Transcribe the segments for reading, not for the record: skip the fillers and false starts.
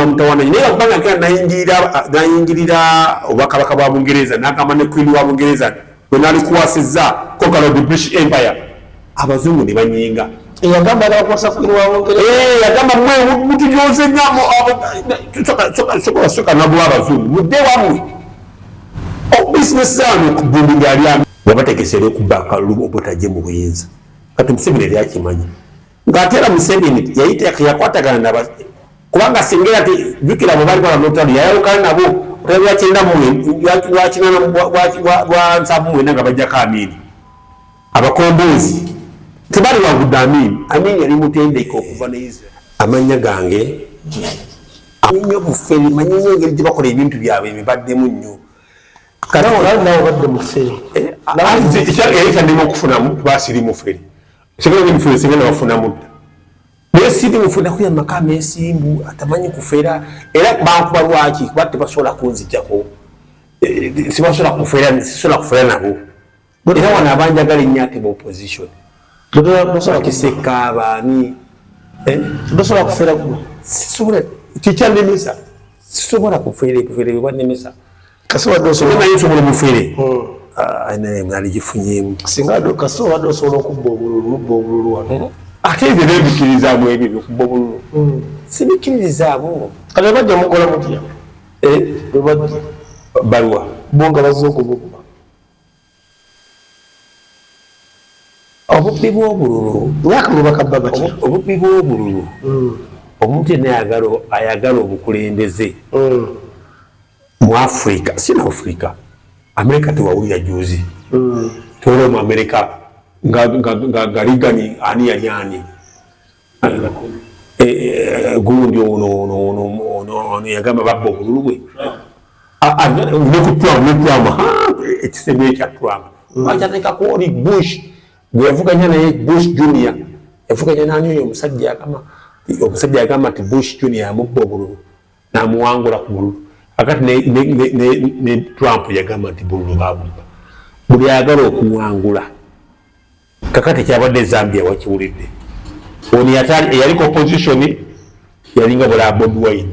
Mutawana, naye kubanga kera nayingirira obwakabaka bwa Bungereza, nagamba ne Queen wa Bungereza bwe nalikuwasizza conqueror of the British Empire, abazungu ne banyinga. Yagamba nakwasa Queen wa Bungereza. Yagamba mwe mutujoze nnyo, soka soka nabuwa abazungu mudde wammwe bizinesi zaano okugumbi ngaali wabategesera okubba akalulu obutajje mu buyinza. Kati Museveni yali akimanyi ng'ate era Museveni yakwatagana naba kubanga singa ati jjukira bwe bali bala yayawukana nabo lwakyenda lwakinana lwa 79 nga bajjako Amini. Abakombozi tebali wangudde Amini. Amini yali mutendeke okuva ne Israel. Amannya gange nnyo bufere, manyi nnyo engeri gye bakola ebintu byabwe ebibaddemu nnyo. Kati mufere ekyandema okufunamu kuba siri mufere, singa mufere singa nabafunamu dda, naye siri mufere. Nakulya maka ameesimbu atamanyi kufera, era bankuba lwaki? Kuba tebasobola kunzijjako, sibasobola kufera, sisobola kufera nabo. Era wano abanjagala ennyo ate opposition bakiseka baani. Tosobola kufera gwe? Sisobola, kikyanemesa, sisobola kufera ebufere bwebanemesa. Naye nsobola obufere naligifunyemu. Singa kasita obadde osobola okubba obululu, mubba obululu wano. Ate ebyo bebikirizaamu, ebyo byokubba obululu sibikirizaamu. Kati bajja mukola mutya bwebajja? Balwa? Bo nga bazze okububba. Obubbi bw'obululu. Nakalulu bakabba batya? Obubbi bw'obululu, omuntu yenna ayagala obukulembeze mu Africa, si na Africa, Amerika tewawulira juzi tewulira mu Amerika nga Reagan ani yali ani gundi ono yagamba babba obululu bwe ne ku Trump, ne Trump ekisembe ekya Trump bakyateekako oli Bush gwe yavuganya naye, Bush Junior yavuganya nani oyo omusajja yagamba, omusajja yagamba nti Bush Junior yamubba obululu namuwangula ku bululu. Akati ne Trump yagamba nti bululu babubba. Buli ayagala okuwangula kakati kyabadde Zambia wakiwulidde, ono eyaliko opposition yalinga bula Bobi Wine,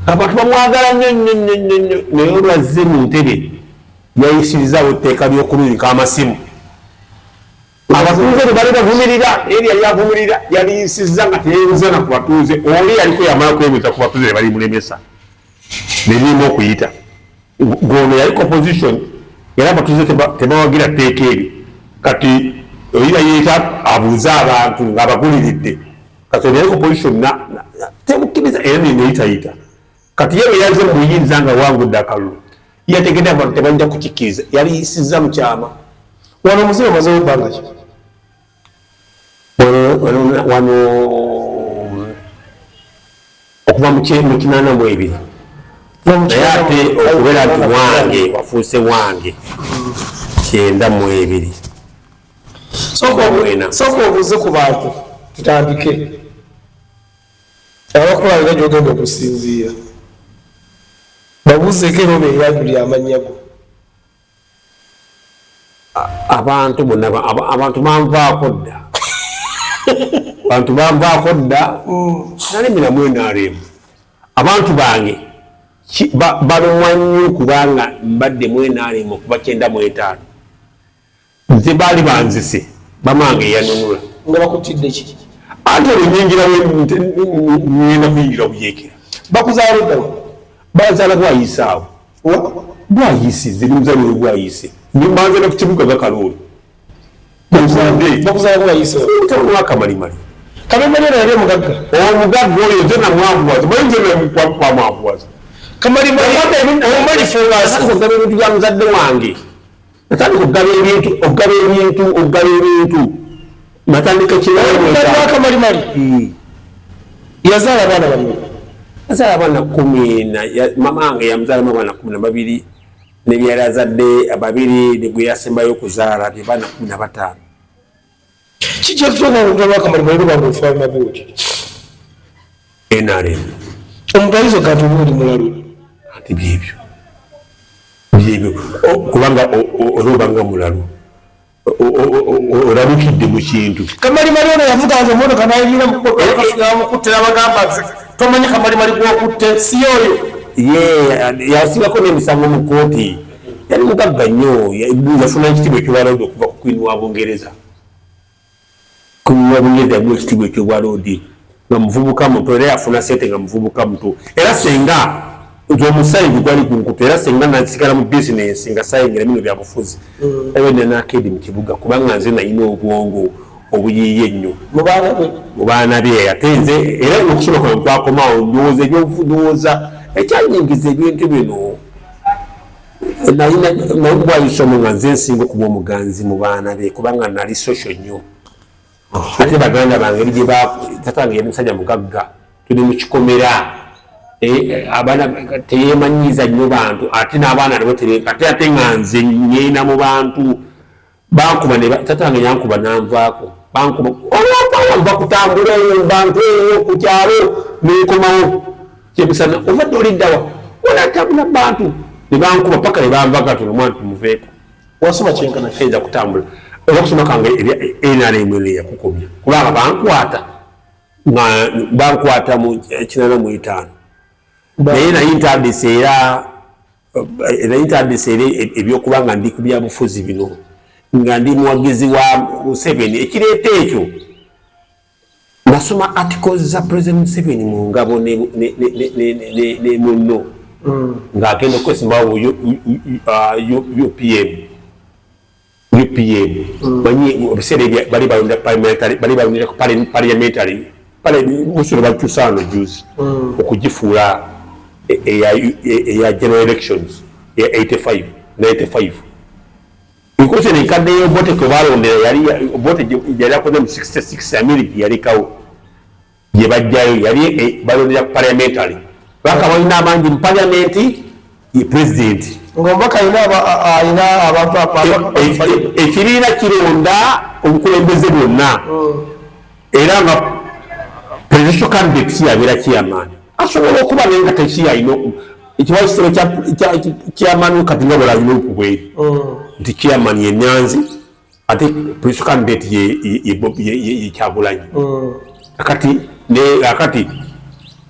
abantu bamwagala nnyo nnyo nnyo nnyo nnyo, naye olwazze mu ntebe yayisirizaawo etteeka ly'okuluyika amasimu. Abatuuze bwe bali bavumirira, eri yali avumirira, yaliyisizza nga teyeebuuza na ku batuuze. Oli yaliko yamala kwebuuza ku batuuze ne balimulemesa neririmu okuyita gono yaliko opposition, era abatuuze tebawagira tteeka eryo. Kati oyira yeeta abuuze abantu ng'abaguliridde. Kati ono yaliko opposition temukkiriza era neyitayita. Kati ye bwe yazze mu buyinza nga wangudde akalulu, yategedde abantu tebajja kukikkiriza, yaliyisizza mu kyama. Wano omuzibe omazewo bbanga ki? Wano okuva mu 82, naye ate okubeera nti wange wafuuse wange 92. Sooka obuuze ku bantu, tutandike abakulabira gyogenda okusinziira, babuuzeeko era obeeyanjulira amannya go. Abantu bonna, abantu banvaako dda, abantu banvaako dda. Nali miramu NRM, abantu bange balumwa nnyo kubanga mbadde mu NRM okuva 95. Nze baali banzise, bamange yanunula. Nga bakutidde ki? Ate olwo nyingira, ngenda kuyingira buyeekera. Bakuzaala eddawa? Bazaala Bwayise awo. Bwayise, nze ndi muzaale we Bwayise, banzala ku kibuga Gakalooli. Bakuzaala Bwayise? Wakamalimali. Kamalimali ono yali omugagga? Omugagga oyo nze namwavuwaza, manyi nze kwamwavuwaza. Kamalimali omalifuukaasi. Okugaba ebintu bya muzadde wange, natandika okugaba ebintu, okugaba ebintu, okugaba ebintu, natandika. Kamalimali yazaala abaana bamwe? Yazaala abaana 10 na mama wange yamuzaalamu abaana 12, nebyali azadde babiri negwe yasembayo okuzaala, bye baana 15. Kijja kutuuka okugaba Kamalimali lubanga ofaanana bwoti. NRM. Omuntu ayinza okugaa nti oba oli mulalu. Anti byebyo byebyo, kubanga era obanga mulalu, olabikidde mu kintu. Kamalimali ono yavuganga emotoka nayingira mukutte nabagamba. Tomanyi kamalimali gwokutte si oyo. Ye yasibako n'emisango mu kkooti. Yali mugagga nnyo, yafuna ekitiibwa ekyobwaloodi okuva ku Queen wa Bungereza. Queen wa Bungereza yamuwa ekitiibwa ekyobwaloodi nga muvubuka muto, era yafuna ssente nga muvubuka muto. Era senga nti omusayi gwe gwali gunkutte, era senga nasigala mu bizinensi nga sayingira bino byabufuzi, era nina akeedi mu kibuga kubanga nze nalina obwongo obuyiiya ennyo mu baana be. Ate nze era okusoma kwange kwakomawo, ndowooza ebyobufuzi, ndowooza ekyanyingiza ebintu bino. Nalina naye bwayisomo nga nze nsinga okuba omuganzi mu baana be, kubanga nali social nnyo. Ate baganda bange eri gye tatange yali musajja mugagga, tuli mu kikomera, abaana teyeemanyiiza nnyo bantu, ate n'abaana nabo ate ate nga nze ngenda mu bantu bankuba ne tatange yankuba nanvaako, bankuba olwokawo nva kutambula eyo bantu eyo ku kyalo nenkomawo kyemisana, ovadde oliddawa onatambula bantu ne bankuba paka ne banva katono omwana tumuveeko. Wasoma kyenkana ki? Ayinza kutambula era okusoma kange NRM eno yakukomya, kubanga bankwata nga bankwata mu 85, naye naye ntandise era naye ntandise era ebyokuba nga ndi ku byabufuzi bino nga ndi muwagizi wa Museveni. Ekireeta ekyo, nasoma articles za President Museveni mu ngabo ne munno ng'agenda okwesimbawo UPM. UPM manyi ebiseera ebyo bali balondera parliamentary, bali balondera ku parliamentary musulo bakyusa wano juzi okugifuula eya general elections eya 85 95, because eno enkadde y'Obote kwe balondera yali Obote yali akoze mu 66, Amiri gye yalekawo gye bajjayo yali balondera ku parliamentary, baka balina abangi mu parliament ye president. Ng'omubaka alina abantu Ekibiina kironda obukulembeze bwonna, era nga presidential candidate si yabeera chairman, asobola okuba naye nga tekiyalina ekiwa ekitebe kya chairman. Kati nga bwalina okubweri nti chairman ye Nyanzi, ate presidential candidate ye Kyagulanyi. Akati ne akati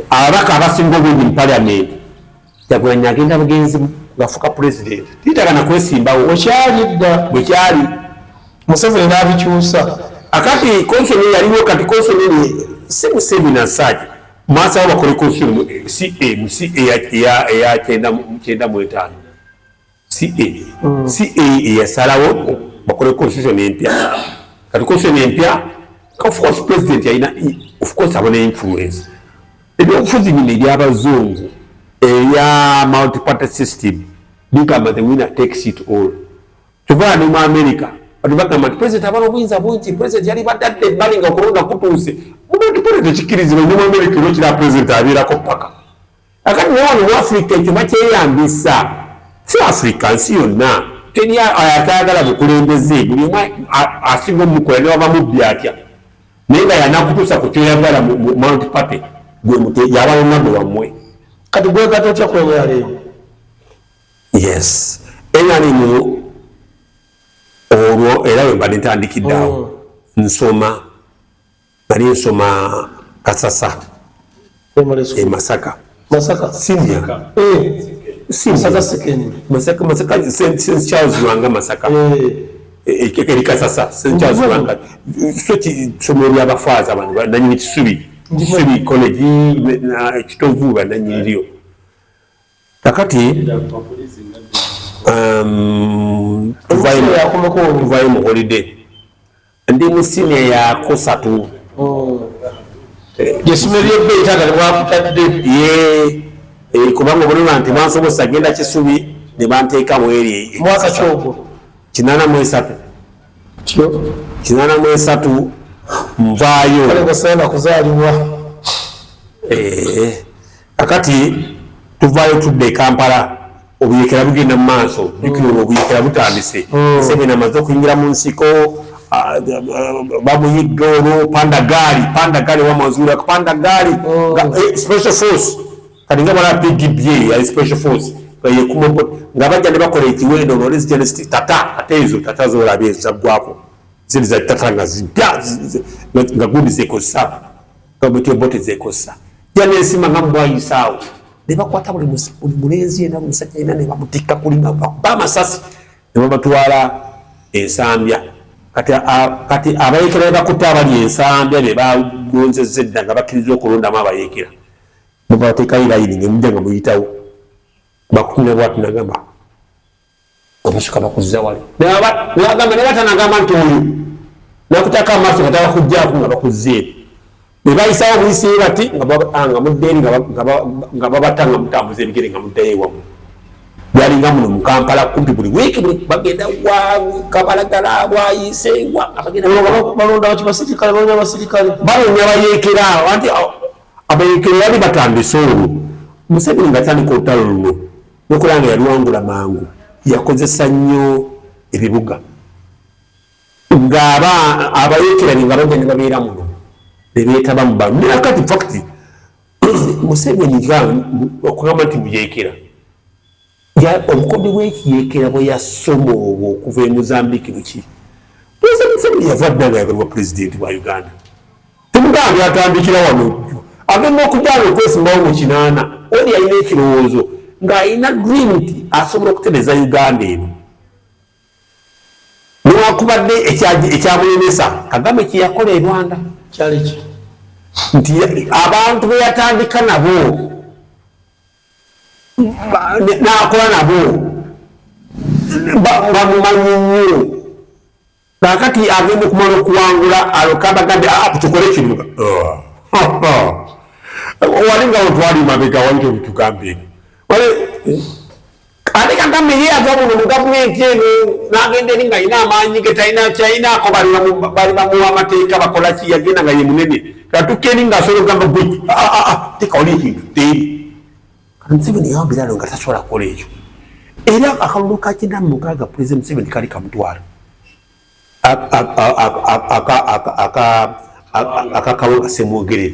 ababaka abasinga obungi mu parliament, Kyagulanyi agenda bugenzi ngafuka president, tiyitagana kwesimbawo. Wekyali dda. Bwekyali. Museveni n'abikyusa. Akati constitution yaliwo, kati constitution si Museveni asaki mwasawo bakole constitution mu ca mu ca eya 95, ca eyasalawo bakole constitution empya. Kati constitution empya, of course president yalina, of course abona influence. Ebyobufuzi bino ebyabazungu ebya multiparty system bigamba the winner takes it all. Kyova ne mu America bati bagamba nti president abala obuyinza bungi, president yali badadde ebbali nga okulonda kutuuse. Multiparty tekikkirizibwa ne mu America, era okira president abeerako paka akati. Naye wano mu Africa ekyo bakyeyambisa, si Africa, nsi yonna, teri atayagala bukulembeze. Buli omu asinga omukola ne waba mubbi atya, naye nga yanakutuusa ku kyoyagala mu multiparty gwe yaba lunago wammwe. Kati gwegata otya ku NRM? Yes, NRM olwo era we mbadde ntandikidde awo. Nsoma, nali nsoma Kasasa e Masaka. Masaka. Senior. Masaka second. Masaka, Masaka, St Charles Lwanga Masaka. Eri Kasasa, St Charles Lwanga, so kisomero lyabafaaza, abantu nanyini Kisubi, Kisubi College Kitovu, bananyiniryo. Kakati tuvayo mu holiday, ndi mu senior yakusatu. Lyessomero lyebbeeyi taata limwakutadde. Ye, kubanga obulima nti bansobozesa genda Kisubi ne banteekamu eri. Mwaka kyogwo? 83. Kyo. 83 nvaayo. Kale nga saana kuzaalibwa. Kakati tuvaayo tudda e Kampala, obuyekera bugenda mu maaso. Jjukira olwo obuyekera butandise, Museveni amaze okuyingira mu nsiko, bamuyigga olwo pandagaali, pandagaali wamazuula pandagaali special force. Kati nga bala PGB yali special force nga yekuma, nga bajja ne bakola ekiwendo olwo tata, ate ezo tata zolaba ezo zaggwako, ziri za tata nga zipya, nga gundi zekozesa, nga Obote zekozesa. Janesima nga mbwayisaawo ne bakwata buli mulenzi yenna, musajja yenna, ne bamutikka kuli nga bakuba amasasi ne babatwala Ensambya. Kati abayekera be bakutte abali Ensambya be bagonzezza edda nga bakkiriza okulondamu abayekera, babateekayo layini ne mujja nga muyitawo, bakutumira bwati nagamba abasuka bakuzza wali, nagamba ne batanagamba nti oyo nakutako amaaso nga tabakugjaako nga bakuzza eri, ne bayisawo buyisi bati nga mudda eri nga babata nga mutambuza ebigere nga muddayo ewamu. Byalinga muno mu Kampala kumpi buli wiiki buli bagenda wa Kabalagala bwayise wa nga bagenda. Balonda baki? Basirikale? Balonda basirikale? Balonda bayeekera, anti abayeekera bali batandise olwo. Museveni nga atandika olutalo luno nokola nga yaluwangula mangu, yakozesa nnyo ebibuga ng'aba abayeekera nga bajja ne babeera muno ne beetaba mu bantu. Naye kati fact Museveni okugamba nti muyeekera, obukodde bw'ekiyeekera bwe yasoma obwo okuva e Mozambique buki. President Museveni yava dda nga yagalwa pulezidenti wa Uganda, temugamba atandikira wano, agenda okujanga okwesimbawo mu 80. Oli alina ekirowoozo ng'alina dream nti asobola okutereza Uganda eno, newankubadde ekyamulemesa Kagame kyeyakola e Rwanda. Kyali ki? Nti abantu be yatandika nabo n'akola nabo bamumanyi nnyo. Kakati agenda okumala okuwangula aloka abagambe, "Ah, tukole kino." Wali nga wetwali mabega wali tebitugamba ebyo. Ate Kagame ye ava muno mu gavumenti eno n'agenda eri nga alina amaanyi ge, talina kyalinaako, bali bamuwa amateeka bakola ki, yagenda nga ye munene. Katuka eri ng'asobola okugamba gwe teka wali ekintu teeri. Kati Museveni yawambira ano nga tasobola kukola ekyo, era akalulu ka 96 Pulezidenti Museveni kali kamutwala akakawunga Semwogerere,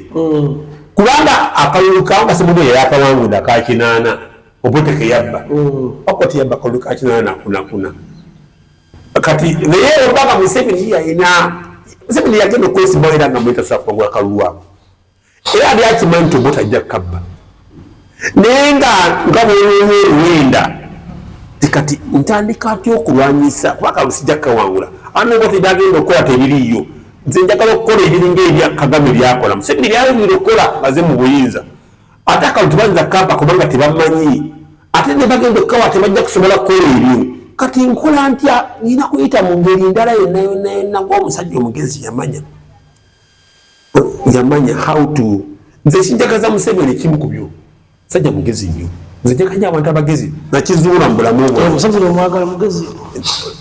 kubanga akalulu kawunga Semwogerere yakawangudde aka 80, Obote keyabba. Obote yabba akalulu ka 80 nakunakuna. Kati naye obanga Museveni yalina, Museveni yagenda okwesimbawo era nga mwetasobola kuwangula kalulu ako, era ali akimanyi nti Obote ajja kukabba, naye nga bwolwonya oluwenda ti kati ntandika atya okulwanyisa, kuba akalulu sijja kukawangula, ano Obote byagenda okukola tebiriiyo. Nze njagala okukola ebiringa ebya Kagame byakola, Museveni byayongera okukola maze mu buyinza, ate akalulu tebayinza kukampa kubanga tebamanyi, ate ne bagenda okukawa tebajja kusobola kukola ebyo. Kati nkola ntya? Nina kuyita mu ngeri ndala yonna yonna yonna. Ngaomusajja omugezi yamanya how to. Nze kinjagaza Museveni kimu ku byo, sajja mugezi nnyo. Nze njaganya abantu abagezi, nakizuula mu bulamu bwange. Museveni omwagala mugezi?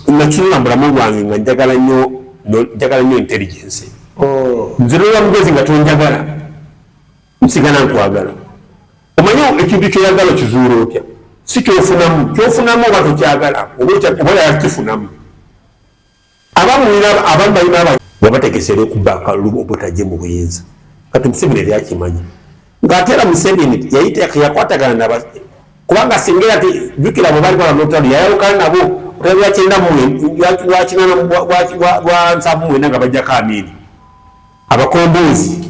Nakizuula mu bulamu bwange nga njagala nnyo, njagala nnyo intelligence. Nze noba mugezi nga tonjagala, nsigala nkwagala. Omanye ekintu kyoyagala okizuula otya? Si kyofunamu, kyofunamu oba tokyagala oba yakifunamu. Abamu balina wabategesera okuba akalulu obutajje mu buyinza. Kati Museveni yali akimanyi ng'ate era Museveni yakwatagana naba, kubanga singa era jjukira bwe bali kola nolutalo yayawukana nabo olutalo lwa 90, lwa 80, lwa 79 nga bajjako Amini. Abakombozi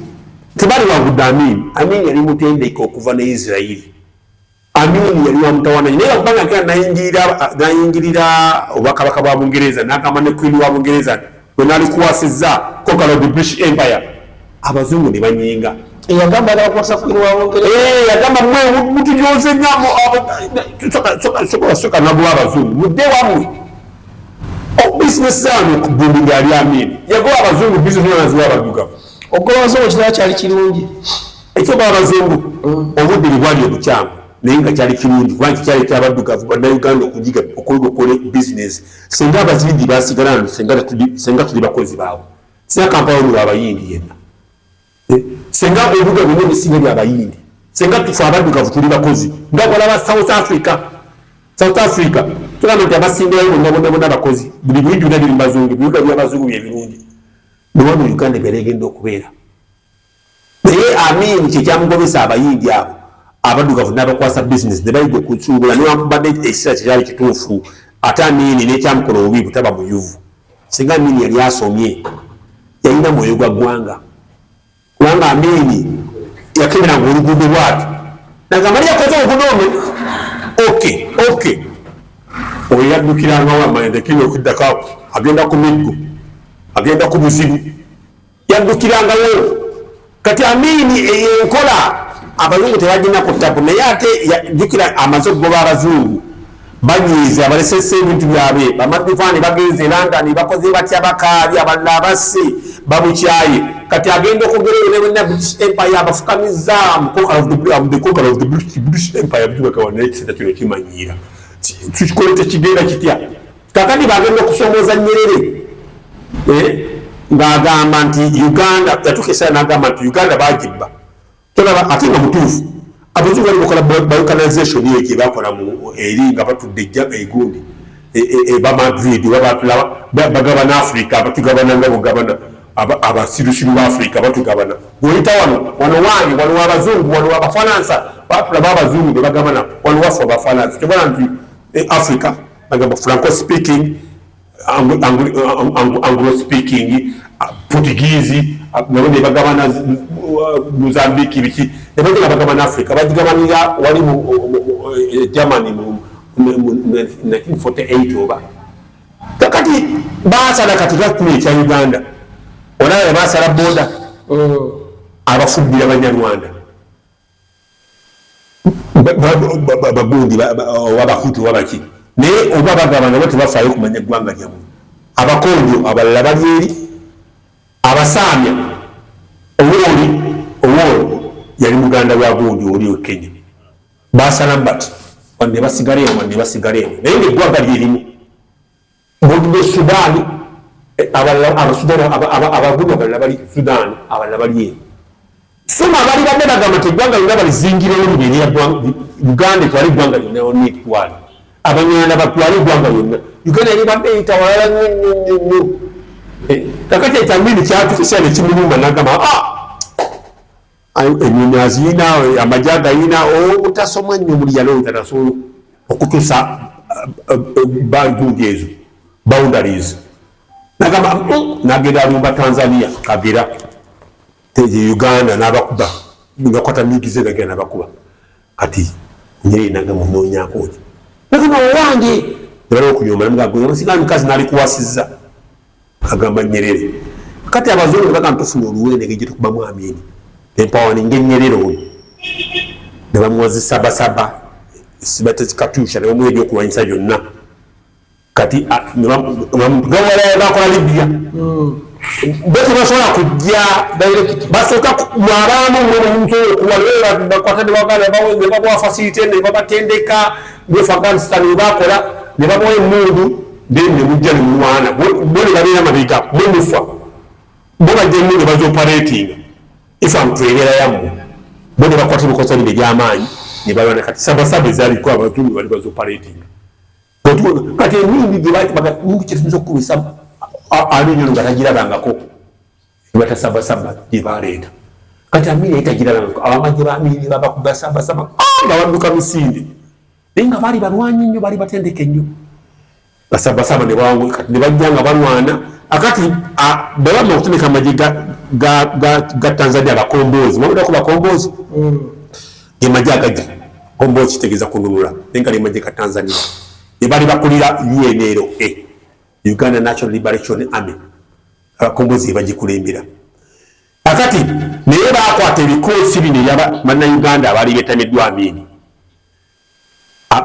tebali wangudde Amini. Amini yali mutendeke okuva ne Isirairi. Amini yali wa mutawana, naye kubanga kera nayingirira obwakabaka bwa Bungereza, nagamba ne Queen wa Bungereza bwe nalikuwasizza conqueror of the British Empire, abazungu ne banyinga. Eyagamba nakwasa Queen wa Bungereza? Yagamba mwe mutujoze nnyo, soka nagoba abazungu mudde wammwe bizinesi zange okubundinga. Yali Amini yagoba abazungu, bizinesi naziwa abaddugavu. Okugoba abazungu kirala kyali kirungi? Ekyoba abazungu obudde bwe bwali obukyamu, naye nga kyali kirungi kubanga kikyali kyabaddugavu bannayuganda okugiga okuyiga okukola bizinesi. Senga abazindi basigala no, senga tuli bakozi baabwe, singa Kampala ono lwabayindi yenna, senga ebibuga byonna ebisinga byabayindi, senga tufe abaddugavu tuli bakozi nga bwalaba South Africa. South Africa tugamba nti abasingirayo bonna bonna bonna bakozi, buli buli byonna biri mubazungu, ebibuga byabazungu byebirungi. Newano Uganda ebeera egenda okubeera, naye Amin kyekyamugobesa abayindi abo abaddugavu n'abakwasa bizinesi ne bayiga okusuubula, newankubadde ekiseera kyekyali kituufu. Ate Amini n'ekyamukola obubi butaba muyuvu. Singa Amini yali asomye, yalina mwoyo gwa ggwanga, kubanga Amini Yakeberanga oluguudo bwati, nagamba lyakoze oluguudo olwo. Okay, oyo yaddukirangawo amayendekini okuddako, agenda ku miggo, agenda ku buzibu, yaddukirangawo. Kati Amini eyo enkola abazungu tebagina ku tabu, naye ate jjukira amaze okugoba abazungu, banyiiza, abalesesa ebintu byabwe, bamaduvaani bagenze London, bakoze batya, bakaabye, abalala abasse, babukyaye. Kati agenda okwogera eyo nebonna British Empire abafukamiza, the conqueror of the British Empire. Bitubakawa, naye ekiseta kino kimanyiira, tukikole tekigenda kitya? Kakati bagenda okusomooza Nyerere, ng'agamba nti Uganda yatuuka esaala, n'agamba nti Uganda bagibba. Tolaba ate nga mutuufu, abazungu bali bakola balkanization eyo gye bakola eri nga batudde ejja egundi eba Madrid, bagabana Africa, batugabana nga bugabana abasirusiru ba Africa, batugabana. Bw'oyita wano, wano wange, wano wabazungu, wano wabafalansa. Batulaba abazungu ne bagabana, wano waffe abafalansa. Tebala nti Africa bagamba Franco speaking, Anglo speaking, Portuguese, nabo ne bagabana Mozambique, biki, ne bagenda bagabana Africa. Bagigabanira wali mu Germany mu 1948 oba. Kakati basala kati kakumi ekya Uganda, olaba basala border, abafumbira Banyarwanda, bagundi obabahutu babaki, naye oba bagabana bo tebafaayo kumanya eggwanga lyammwe. Abakonjo abalala bali eri abasaamya. Owooli yali muganda wa gundi oli e Kenya. Basalamu bati wanne basigala eno, wanne basigala eno, naye nga eggwanga lyerimu. Bogide Sudaani, Abasudaani, abagundi abalala bali Sudaani, abalala bali eno. So nga bali badde bagamba nti eggwanga lyonna balizingirewo mu Uganda, etwale eggwanga lyonna yonna, etwale Abanyarwanda, batwale eggwanga lyonna. Uganda yali badde eyita walala nnyo nnyo nnyo nnyo. Kakati ekyamini kyatukiseera nekimuluma, nagamba enyonyi aziyina, amagye agayina. Obutasoma nnyo muli yalowooza tasobola okutuusa bagundi ezo boundaries. Nagamba nagenda alumba Tanzania, Kagera, Uganda, n'abakuba, ngakwata migize, nagenda nabakuba. Kati Nyerere nagamba onoonyako ki? Nagamba owange nebala okunyoma, namugasigala mukazi nalikuwasizza, agamba Nyerere. Kati abazungu nebagamba tufuna oluwene gye tukubamu Amini empawaninga enyerere oyo, nebamuwa zisabasaba katyusha, nebamuwa ebyokulwanyisa byonna. Kati bakola Libya, bo tebasobola kujja, basooka mwabaamu okuwa, bakwata nebabawa facility, nebabatendeka Afghanistan webakola, nebabawa emundu, then nemujja nemulwana. Bo nebabeera mabega, mwe mufa. Bo bajja emundu bazioperatinga, infantry ebeera yammwe. Bo nebakwata ebikosa bino ebyamaanyi nebalwana. Kati sabasaba ezaliko abazungu bali bazioperatinga. Kati emindi gyemundu kyetuyinza okukubisa Amini nga tagirabangako, batasabasaba gyebaleeta. Kati Amini naye tagirabangako. Abamagye ba Amini babakubasabasaba nga badduka misinde, naye nga baali balwanyi nnyo, baali batendeke nnyo. Basabasaba ne bajja nga balwana. Akati bwebama okutendeka amagye ga Tanzania, abakombozi bawulirako, bakombozi gemagye agajja. Kombozi kitegeeza kununula, naye nga lemagye ga Tanzania ebali bakulira UNLA, Uganda National Liberation Army, abakombozi ebagikulembera. Akati naye bakwata ebikoosi bino ebyabannayuganda abaali betamiddwa Amini.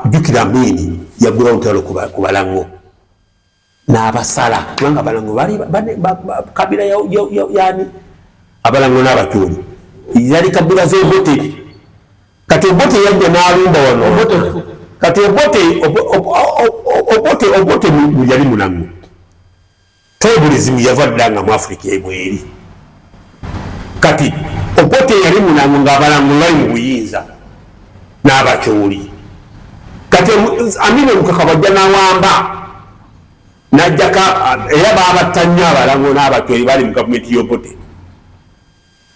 Jjukira Amini yagulawo olutalo ku Balango n'abasala, kubanga Abalango bali kabira yani Abalango n'Abakyoli yali kabira z'Obote. Kati Obote yajja n'alumba wano. Kati Obote yali mulamu. Tribalism yava dda nga mu Africa ebweri. Kati Obote yali mulango, ng'Abalango bali mu buyinza n'Abakyoli. Kati Amini omukaka bwajja n'awamba najjaka, era babatta nnyo Abalango n'Abakyoli bali mu gavumenti y'Obote.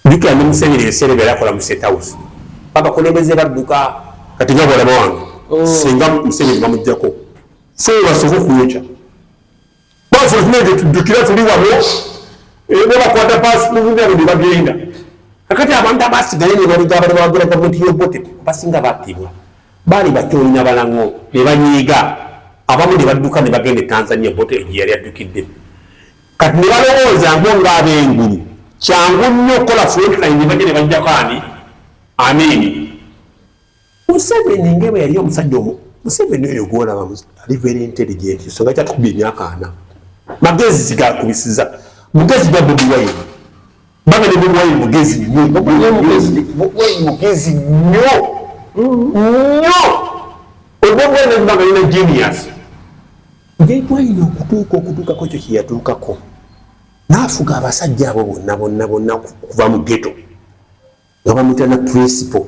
Jjukira ne Museveni ebiseera ebyo yali akola mu State House, babakulembeze badduka. Kati nga bwolaba wange, singa Museveni bamugjako, fe basooka okuyokya bafunaye, tuddukira tuli wano, ne bakwata pasipoti ne bagenda. Kakati abantu abasigaye ne baluga abali bawagira gavumenti y'Obote basinga battibwa, baali bakyolina balango ne banyiiga, abamu ne badduka ne bagenda e Tanzania, Obote gye yali addukidde. Kati ne balowooza ngo ng'ab'engulu kyangu nnyo okukola frontline, ne bajja ne bajjako ani Amini. Museveni nga bwe yali omusajja omu, Museveni oyo gwolaba ali very intelligent, ensonga kyatukubye emyaka 40 magezi gakubisiza mugezi gwa Bobi Wine. Baba ne Bobi Wine mugezi nnyo, Bobi Wine mugezi nnyo nnyo. Bobi Wine kubanga alina genius. Bobi Wine okutuukako ekyo kye yatuukako, n'afuga abasajja abo bonna bonna bonna okuva mu ghetto nga bamuyita na principal.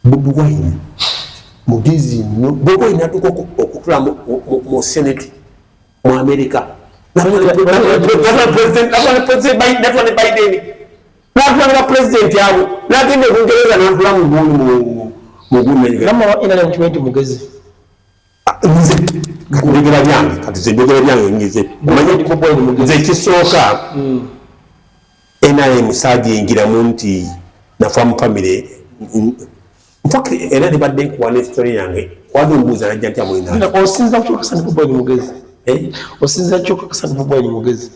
Bobi Wine mugezi nnyo. Bobi Wine atuuka okutula mu Senate mu America, natwala ne Biden, natwala ne bapulezidenti abo, nagenda e Bungereza natula mu gundi. Mugezi. Nze njogera byange, kati nze njogera byange, ngize nze ekisooka NRM saagiyingiramu nti nafa mu famire. Infact era nebadde nkuwa ne story yange, wadde ombuuza najja ntya mwena. Osinza kyokakasa nti Bobi Wine mugezi? Osinza kyokakasa nti Bobi Wine mugezi?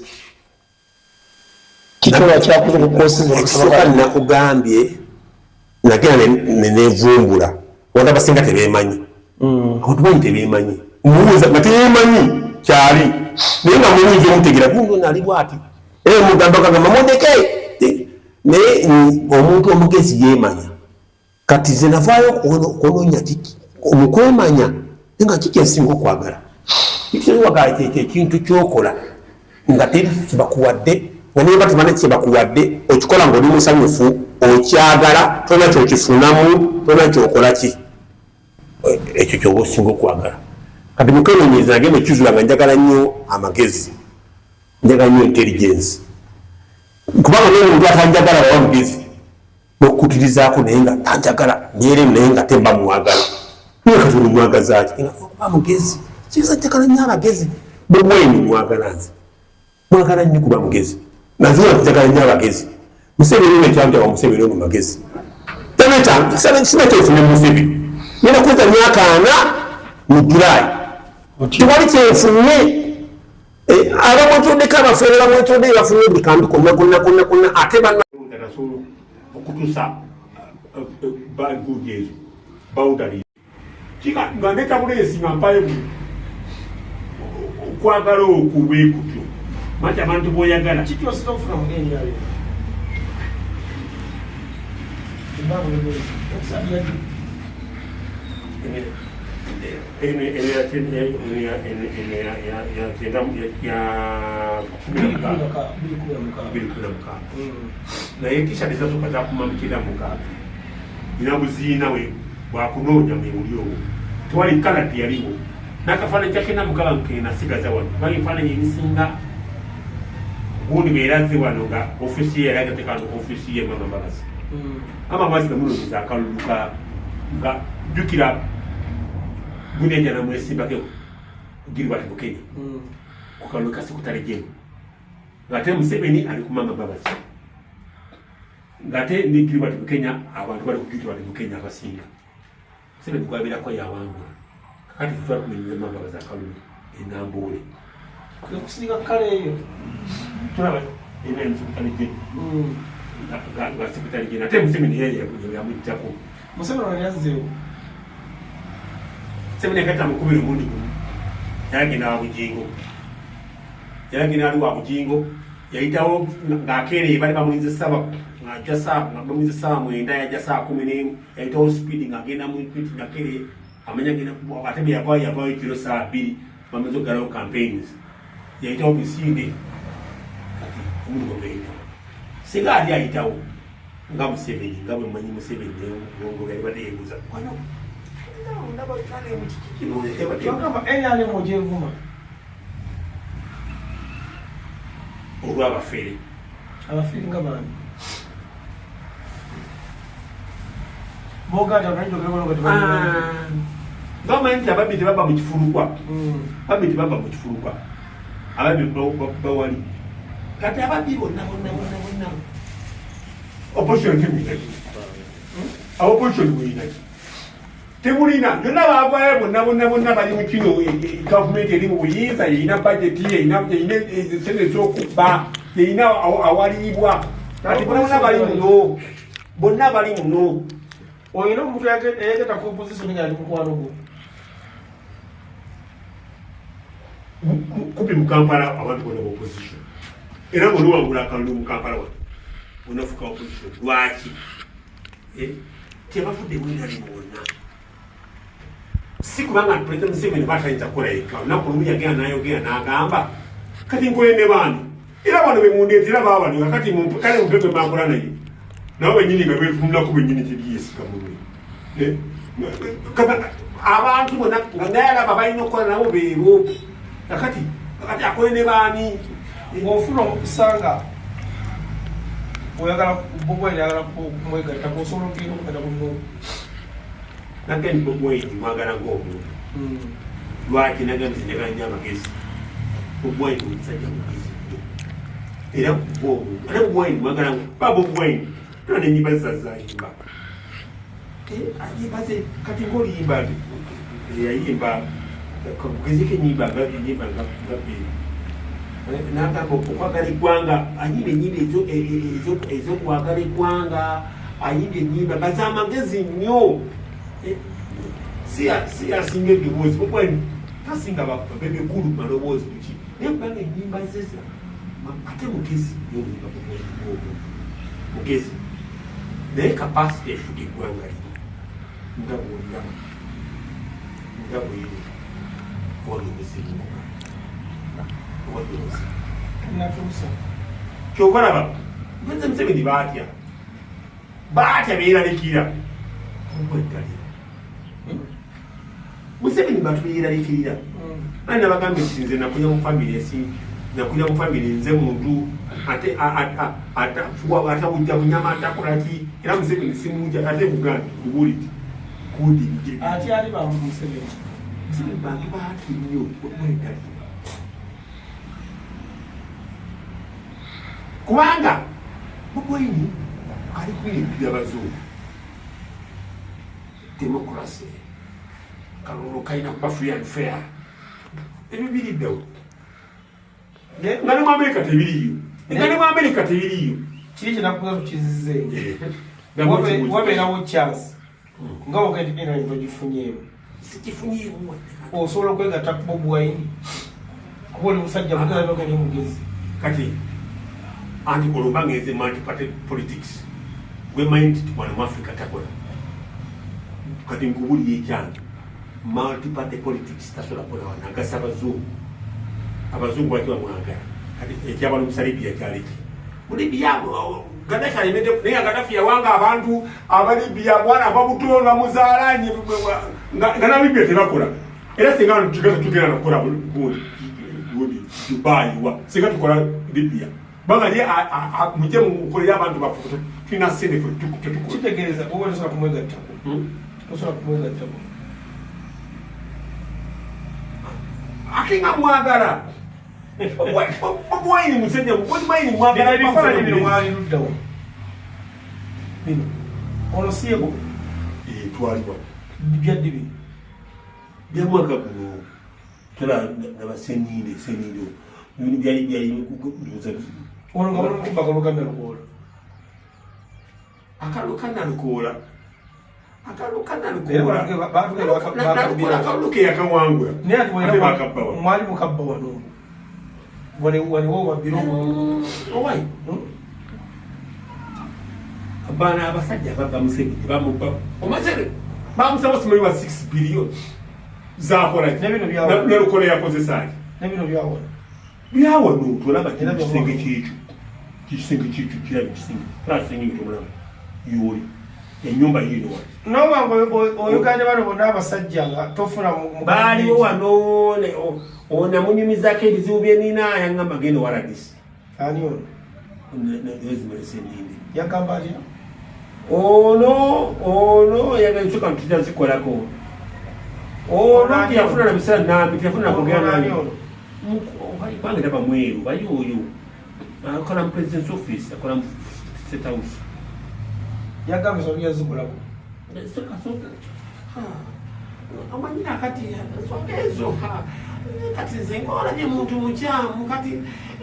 Kikyola kyakuza okukosinza? Ekisooka nakugambye nagenda nenevumbula, abantu abasinga tebeemanyi, abantu bangi tebeemanyi, mubuuza nga teyeemanyi kyali, naye nga muyinza omutegeera gundi ono ali bwati, era mugamba kagamba mundeke. Naye omuntu omugezi yeemanya. Kati ze navaayo okunoonya mukwemanya, naye nga kiki ensinga okwagala, kikwagala kyekyo ekintu kyokola nga teri kibakuwadde, nga niba tebana kyebakuwadde, okikola nga oli musanyufu, okyagala, tolina kyokifunamu, tolina kyokola ki, ekyo kyoba osinga okwagala. Kati mukenoonyereza nagenda okizula nga njagala nnyo amagezi, njagala nnyo intelligence, kubanga n'omuntu atanjagala waba mugezi nokukutirizaako, naye nga tanjagala neere, naye nga temba mwagala, naye kati olumwagazaaki okuba mugezi? Kiza njagala nnyo abagezi. Bobweni mwagala, nze mwagala nnyo kuba mugezi, nazuula njagala nnyo abagezi. Museveni ono ekyamutaba, Museveni ono magezi, sina kyenfunye Museveni, ngenda kweza myaka 40 mu Julayi, tewali kyenfunye. Abamwetoddeko abafeere bamwetodde, bafunye buli kantu konna konna konna konna, ate banna okutuusa gundi ezo boundary nga ndeta buleesi nga mpayo okwagala okwo bwe kutyo mati abantu boyagala. Kiki osinza okufuna mu NRM? Eno ya 2016, naye T-shirt ezasooka zakuma mu 96, nina buziina we bwakunoonya mwebuli obwo, tewali kala teyaliwo n'akafaananyi kya 96 nke nasigaza wano, kubanga ebifaananyi ebisinga gundi beerazze wano nga ofiisi ye yali agateeka wano, ofiisi ye Mama Mbabazi. Mama Mbabazi namunoonyeza akalulu ka nga jjukira gundi ejja namwesimbako Gilbert Bukenya ku kalulu ka secretary general, ng'ate Museveni ali ku Mama Mbabazi, ng'ate ne Gilbert Bukenya, abantu bali ku Gilbert Bukenya abasinga. Museveni gwabeerako yawangula. Kakati tutwala kumenyeza Mama Mbabazi akalulu enambuule. Okusinga kale eyo. Tulaba ena secretary general nga secretary general, ate Museveni yeye yamuggyako. Museveni ono yazzeewo. Museveni yakata mukubira omundi gumu, yagenda wa Bujingo, yagenda ali wa Bujingo, yayitawo ng'akeereye, bali bamulinze saba ng'ajja saa nga bamulinze 9:00, yajja 11:00, yayitawo speed ng'agenda mu tweet ng'akeereye, amanya agenda ate bwe yavaayo, yavaayo kiro 2:00, bamaze okuggalawo campaigns, yayitawo misinde. Kati omundi gwe gweyitawo, singa ali ayitawo nga Museveni, nga bwe mmanyi Museveni, nongo yalibadde yeebuuza wano ndaba kino. Kyogamba NRM ogyevuma? Olw'abafere. Abafere nga bani? Boga nti abanyi. Bamanyi nti ababbi tebaba mu kifulukwa, ababbi tebaba mu kifulukwa, ababbi bawali. Kati ababbi bonna bonna bonna bonna. Opposition temulina ki? Opposition mulina ki? Temulina. Yonna baavaayo bonna bonna bonna bali mu kino, gavumenti eri mu buyinza, erina bajeti, erina sente ez'okubba, erina awaliibwa. Kati bonna bonna bali muno, bonna bali muno. Olina omuntu eyagenda ku opposition nga ali mukwano gwo? Kupi mu Kampala abantu bonna ba opposition. Era bw'oliwangula akalulu mu Kampala wano, onafuka opposition. Lwaki? Tebavudde bwenalimu bonna. Si kubanga President Museveni batayinza kukola yekka. Olunaku lumu yagenda n'ayogera n'agamba, kati nkole ne baani? Era bano be mundeetera baabano, kati kale mumpe gwe mbakola naye. Nabo bennyini nga beetunulako bennyini tebyesiga munwe. Abantu bonna nga naye alaba balina okukola nabo beebo. Kati akole ne baani? Bw'ofuna omukisa nga oyagala Bobi Wine ayagala kumwegattako, osobola okugenda okugenda ku Nuupu? Nagambye Bobi Wine mwagala ng'omuntu. Lwaki nagambye nze njagala nnyo amagezi? Bobi Wine omusajja mugezi nnyo. Era ng'omuntu. Ate Bobi Wine mwagala ba Bobi Wine. Tuna n'ennyimba ze zazayimba. Ayimba ze kati ng'oluyimba yayimba kugezeko ennyimba nga ennyimba nga bbiri. N'agamba okwagala eggwanga, ayimba ennyimba ez'okwagala eggwanga, ayimba ennyimba nga z'amagezi nnyo. Si asinga eddoboozi, Bobi Wine tasinga bebekulu maloboozi biki, naye kubanga ennyimba ze ate mugezi nnyo omuyimba Bobi Wine ng'omuntu mugezi, naye kapasite efuga eggwanga lino nga bw'oliraba nga bweri wali obuzibu wali obuzibu. Ky'ova laba President Museveni baatya baatya beeraliikirira okwegalira. Museveni bantu beeraliikirira. Ani nabagambye nti nze nakulira mu famire esi, nakulira mu famire nze muntu ate atawujja bunyama atakola ki, era Museveni simuwujja ate Buganda kubuulidde kuwulidde. Ate ali ba Museveni. Museveni bantu baatya nnyo okwegalira. Kubanga Bobi Wine ali kubintu by'abazungu. Democracy. Kalulu kalina kuba free and fair. Ebyo biri ddawo. Nga ne mu Amerika tebiriiyo. Nga ne mu Amerika tebiriiyo. Kiri kye nakubuuza tukizize. Wabeerawo chance. Nga wogenda NRM togifunyeemu. Sikifunyeemu. Osobola okwegatta ku Bobi Wine kuba oli musajja mugezi ate ogenda mugezi. Kati anti olwo ngenze multi-party politics. Gwe manyi nti wano mu Africa takola. Kati nkubulira ekyange. Multi-party politics tasobola kukola wano agasa abazungu. Abazungu baki bamwagala. Kati ekyabalo Libya kyali ki? Mu Libya Gaddafi alemedde, naye Gaddafi yawanga abantu aba Libya mwana ava buto bamuzaala nga na Libya tebakola. Era singa tugenda nakukola gundi Dubai wa singa tukola Libya. Banga ye mujje mukolere abantu baffe tulina ssente ffe tetukola. Kitegeeza oba tosobola kumwegattako. Tosobola kumwegattako. Ate nga mwagala. Bobi Wine musajja, Bobi Wine mwagala. Ebifaananyi bino mwali luddawo. Bino. Ono si yego. Twaliwa. Bya ddi bino? Bya mwaka guno. Tula naba Sseninde. Bino byali ndowooza. Ono nga bamukuba akalulu ka Nalukoola. Akalulu ka Nalukoola. Akalulu ka Nalukoola. Nalukoola akalulu ke yakawangula. Naye ate mwali mukabba wano. Waliwo wabbira obululu. Owayi. Abaana abasajja ababba Museveni bamubba. Omaze bamusaba simanyi wa 6 billion. Zaakola ki? N'ebino byawona. Nalukoola yakozesa ki? N'ebino byawona. Byawona otolaba kino kisenge kyekyo. Kisenge kyekyo kirabye kisenge. Tolaba kisenge ekyo tomulaba. Yooli. Ennyumba yiino wano. N'oba nga oyoganya bano bonna abasajja nga tofuna Baaliwo wano onamunyumizaako ebizibu bye nina yangamba genda owa RDC. Ani ono? Rosemary Sseninde. Yagamba atya? Ono yagamba nsooka ntujja zikolako. Ono teyafuna na biseera nambi, teyafuna na kwogera nange. Bange taba mweru, bali oyo. Akola mu President's office, akola mu State House. Yagambye ensonga yazikolako. Omanyi nakati ensonga ezo kati nze ng'olabye muntu mukyamu kati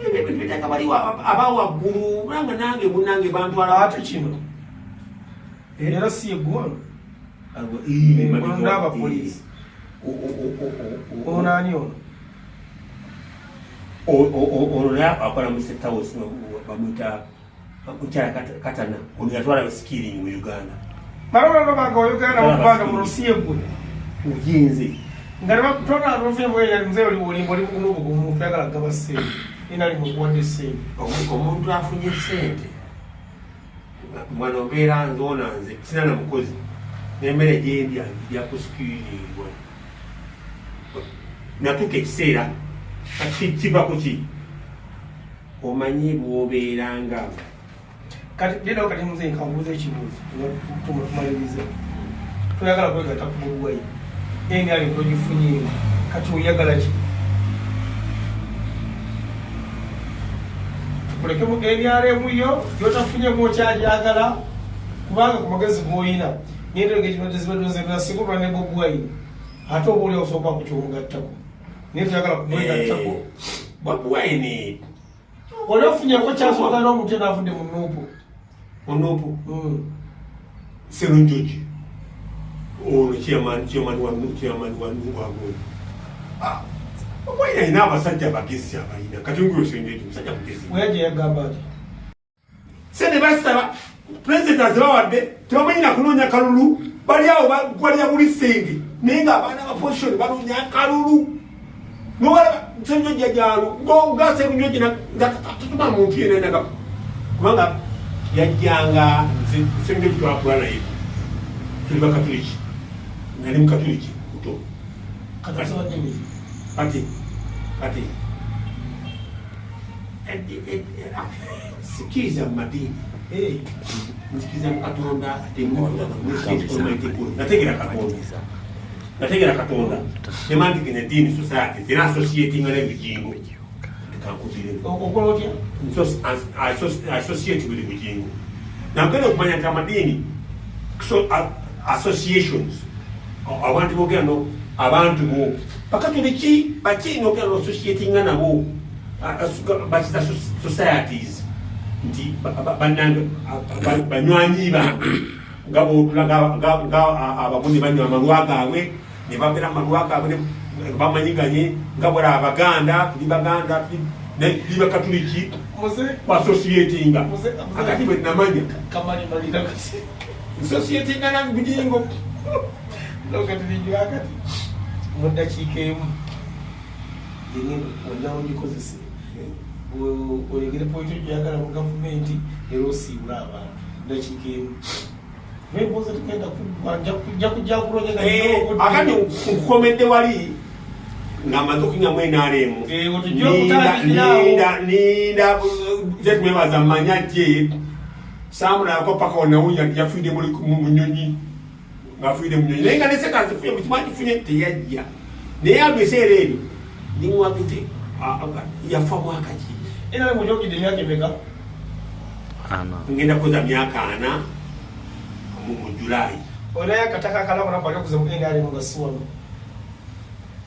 ebyo ebintu biteeka bali aba waggulu kubanga nange munange bantwala ate kino era si yeggwano ndaba poliisi ono ani ono ono naye akola mu State House bamuyita mukyala Katana ono yatwala skilling mu Uganda balolano bange wa Uganda bakubanga mu nsi yeggwe ujinze nga tona mzee oli olimba oli bugumu omuntu ayagala kugaba ssente ina ali mukuwadde ssente omuntu afunye ssente mwana obeera nze ona nze sina na mukozi n'emmere gyendya ngirya ku skilling natuuka ekiseera kati kiva ku ki omanyi bw'obeeranga kati leero kati muzeeyi kankubuuza ekibuuzo tumalirize toyagala kwegatta ku Bobi Wine NRM togifunyeemu kati oyagala ki tukuleke mu NRM yo gyotafunyemu okyagyagala kubanga ku magezi g'oyina nendegezibadde ne Bobi Wine ate oba oli osooka ku kyomugattako naye toyagala kumwegattako Bobi Wine oli ofunyeko kyasooka n'omuntu yena avudde mu NUP mu NUP Serunjogi ono chairman chairman wa wago Wine alina abasajja abagezi abalina kati nguyo Serunjogi musajja mugezi weyaje yagamba ati sente basaba pulezidenti azibawadde tebamanyi nakunoonya kalulu bali awo balya buli sente naye nga abaana ba opposition banoonya kalulu nowalaba Serunjogi yajalo nga Serunjogi nga tatuma muntu yenna kubanga yajjanga Serunjogi twakula naye tuli bakatuliki nali mukatuliki muto kati kati sikiriza mu madiini nzikiriza mu Katonda nategera Katonda nategera Katonda nemandigene eddiini society era associatinga n'ebigingo kankubire okola otya associate with bugingo nagenda okumanya nti amadiini associations abantu bogera no abantu bo bakatoliki baki nogera no associatinga nabo bakita societies nti bannange banywanyi bange nga botula nga ababuni banywa amalwa gaabwe ne babeera amalwa gaabwe bamanyiganye nga bwera Abaganda tuli Baganda tuli Bakatuliki associatinga akati bwe namanya kamalimalira kati associatinga na Bugingo kati mu ddakiika emu gyengenda ogikozese oyogere point gyoyagala mu gavumenti era osiibule abantu ddakiika emu emboozi tugenda nja kujja kulonya akati nkukomedde wali ng'amaze okunywamu NRM ninda zetumwebaza mmanya gye saamulabako paka onawunya yafiire mu nyonyi ng'afiire mu nyonyi naye nga neseka nzifunye buli kimu akifunye teyajja naye abo ebiseera ebyo nimwagite yafa mwaka ki NRM ogyogidde emyaka emeka ngenda kuza myaka 40 mu Julaayi olinayo akataka akalabo nako ali okuza mu NRM nga si wano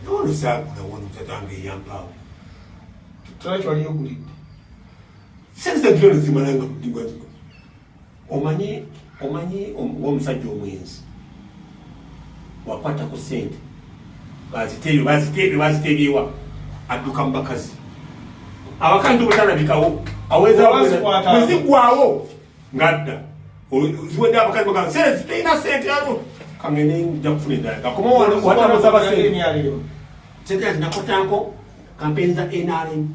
nono saagula wano tatange eyampaawo tolaki wali ogulidde sente zona zimalanga omanyi omanyi omusajja omwenzi wakwata ku sente baziteebye baziteebye baziteebyewa adduka mu bakazi abakazi obutalabikawo awezawezigwawo ngadda ziwedde abakazi bagamba sente zitulina sente ano kangende nja kufuna endala gakomawatabasaba sente sente zinakotanko kampeni za NRM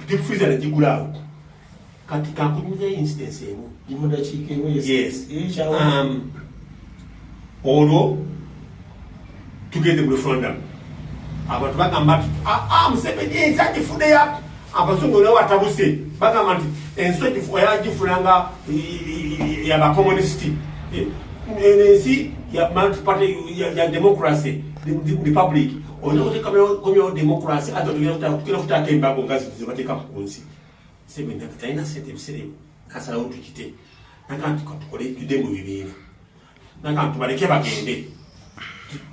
deep freezer negigulaawo kati kankunyuza incidence emu mudakiika emu yes olwo tugenze mu referendum abantu bagamba nti Museveni ensi agifuneyo abazungu nabo batabuse bagamba nti ensi yagifuna nga yabakomunisiti ensi ya multiparty ya democracy republic olina okuteekakomyawo democracy ate tugenda kutaaka embago nga zebateeka ku nsi Museveni talina sente ebiseera ebyo nasalawo tukite Naga nti katukole tudde mu bibiina, naga nti tubaleke bagende,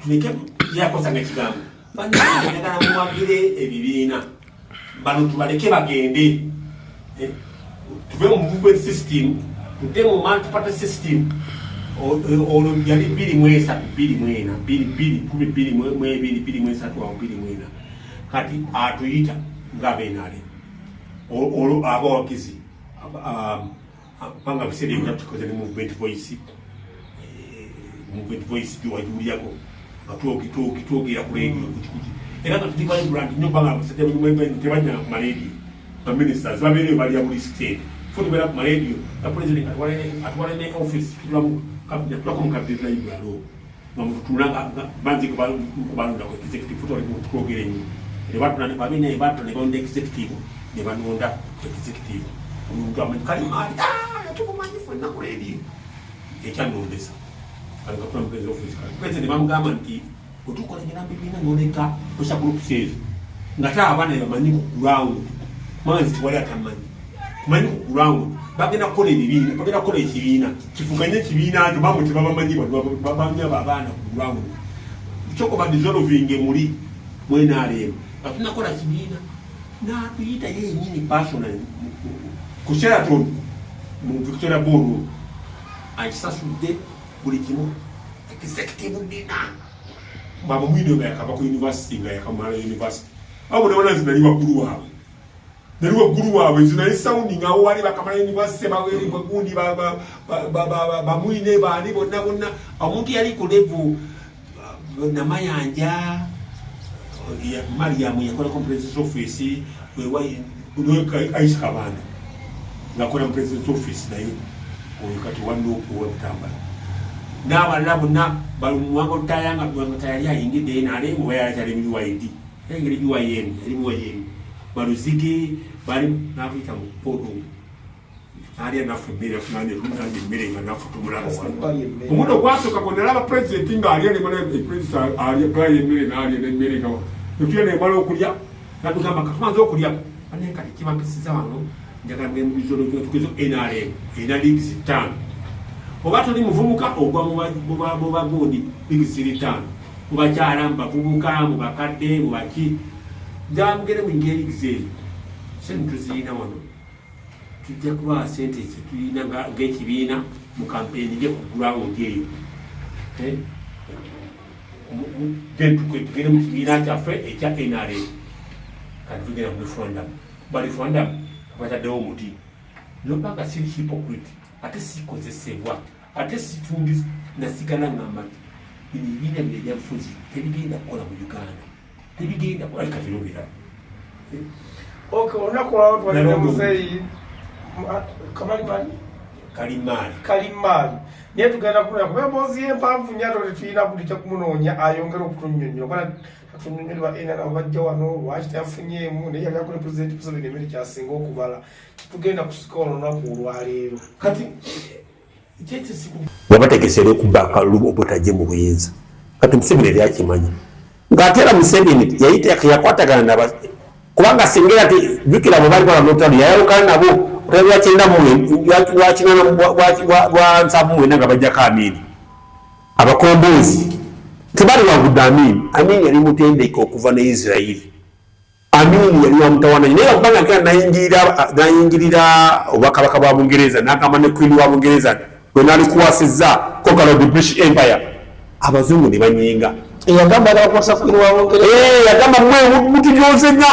tuleke yakozanga ekigambo njagala muwagire ebibiina, bano tubaleke bagende, tuve mu movement system tudde mu multi-party system. Olwo yali 2003, 2004, 2022, 2023 awo, 2024. Kati atuyita nga benale olwo abawagizi banga biseera ebyo tukoze ne Movement Voice, Movement Voice gyewagiwulyako nga twogera ku radio kuki, era nga tuli vibrant nnyo kubanga abasajja tebanya ku marediyo, baministers babeereyo balya buli state fo tubeera ku marediyo nga president atwale ne office tulako mu cabinet library olwo nga mututula nga banzi kubalondako executive fo twali twogera ennyo ne batula babine batula ne balonda executive ne banonda executive omuntu amanyi Kalimaali tukumanyi fenna ku radio ekyanondesa alikatula mu president office. Kati president bamugamba nti bwetukolagana mu bibiina noleka pressure groups ezo nga te abaana bamanyi ku ground manzi tewali atamanyi kumanyi ku ground bagenda kukola ebibiina, bagenda kukola ekibiina kifuganye ekibiina kyo bamwe tebabamanyi bamanyi abo abaana ku ground kyoko badissolving muli mu NRM nga tunakola kibiina. N'atuyita yenyini personally ku Sheraton mu Victoria Ballroom, akisasudde buli kimu, executive dinner. Baba mwine nga yakava ku university, nga yakamala university abo nabona nze nali waggulu waabwe, nali waggulu waabwe nze nali sounding awo wali bakamala university bagundi bamwine baani bonna bonna omuntu yali ku level Namayanja Mariam yakolako mu president's office, Aisha Kabanda ngakola mu president's office, naye oyo kati wanuupu webutambala n'abalala bonna bamuwanga olutayanga nga yali ayingidde NRM oba yali akyali mu UYD, yayingira UYM, yali mu UYM baluzige bali nakuyita mu poto alya naffe emmere nange emmere nga naffe tumulaba wano. Omuno ogwasooka gwe nalaba pulezidenti ng'alya nemala pulezidenti alya gaya emmere n'alya n'emmere nga netulya nemala okulya natugamba katumanze okulya ane kati kibampisiza wano njagala mugende tugeze NRM erina leagues 5 oba toli muvubuka ogwa mu bagundi leagues ziri 5 mu bakyala, mu bavubuka, mu bakadde, mu baki, njagala mugende muyingire leagues ezo sente tuzirina wano tujja kubawa sente zetulina ng'ekibiina mu kampeni gye ku ground eyo. Tugende mu kibiina kyaffe ekya NRM kati tugenda mu referendum, ba referendum bataddewo omuti nobanga siri hypocrite ate sikozesebwa ate situndi nasigala ngamba nti bino ebibiina bino ebyabufuzi tebigenda kukola mu Uganda, tebigenda kukola kati lobera. Okay, olunaku olwalo twalina muzeeyi Kamalimali. Kalimaali. Kalimaali, naye tugenda kulya kuba emboozi y'empanvu nnyo ate tetulina kutijja kumunoonya ayongere okutunnyonnyola kuba atunyonnyole ba NRM bajja wano lwaki teyafunyeemu naye yali akola pulezidenti Museveni emmere kyasinga okubala tugenda kusika olunaku olwaleero. Kati wabategesera okubba akalulu obutajje mu buyinza. Kati Museveni yali akimanyi ng'ate era Museveni yali yakwatagana naba kubanga singa era jjukira bwe bali balonda yayawukana nabo lwa 98 lwa 79 nga bajjako Amini abakombozi tebali wangudde Amini. Amini yali mutendeke okuva ne Isirairi, Amini yali wa mutawana naye kubanga nkera nayingirira obwakabaka bwa Bungereza n'agamba ne Queen wa Bungereza gwe nalikuwasizza conqueror of the British Empire, abazungu ne banyinga. Yagamba agakwasa Queen wa Bungereza. Yagamba mwe mutujoze nnyo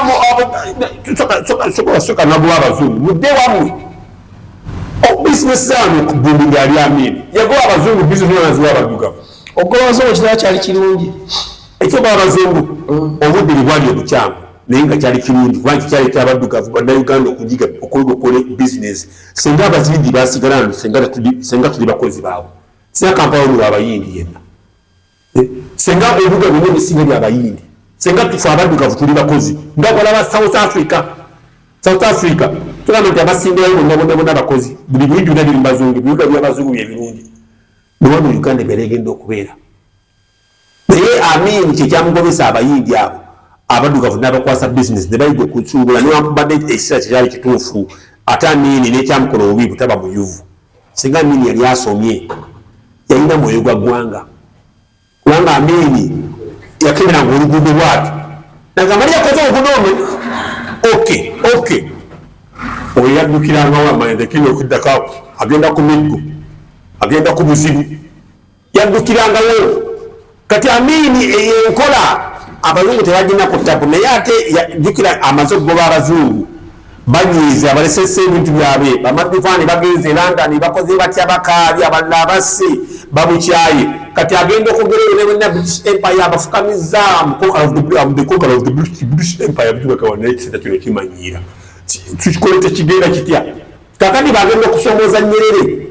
soka nagoba abazungu mudde wammwe bizinesi zaano okugundi ali Amini yagoba abazungu bizinesi naziwa abaddugavu. Okugoba abazungu kirala kyali kirungi. Ekyogoba abazungu obudde bwe bwali obukyamu naye nga kyali kirungi kubanga kikyaleeta abaddugavu bannayuganda okugiga okukola bizinesi. Senga abazindi basigala wano senga tuli bakozi baabwe, senga Kampala olwo abayindi yenna, senga ebibuga byonna ebisinga byabayindi, senga tufe abaddugavu tuli bakozi nga balaba South Africa. South Africa tugamba nti abasingirayo bonna bonna bonna bakozi, buli bintu byonna biri mu bazungu, ebibuga by'abazungu byebirungi newano Uganda ebeera egenda okubeera. Naye Amini kyekyamugobesa abayindi abo abaddugavu n'abakwasa bizinesi ne bayiga okusuubula newankubadde ekiseera kyekyali kituufu ate Amini n'ekyamukola obubi butaba muyuvu. Singa Amini yali asomye, yalina mwoyo gwa ggwanga, kubanga Amini yakeberanga oluguudo bwati nagamba yakoze oluguudo olwo. Okay, oyo yaddukirangawo amayendekini okuddako agenda ku miggo, agenda ku buzibu, yaddukirangawo. Kati Amini eyo enkola abazungu tebagina ku tapu, naye ate jjukira amaze okugoba abazungu, banyiize, abalesesa ebintu byabwe, bamaduvaani bagenze e London, bakoze batya, bakaabye, abalala abasse babukyaye. Kati agenda okwogera eyo nebonna British Empire abafukamiza, the conqueror of the British Empire. Bitubakawa, naye ekisajja kino kimanyiira, tukikole tekigenda kitya. Kakati bagenda okusomooza Nyerere,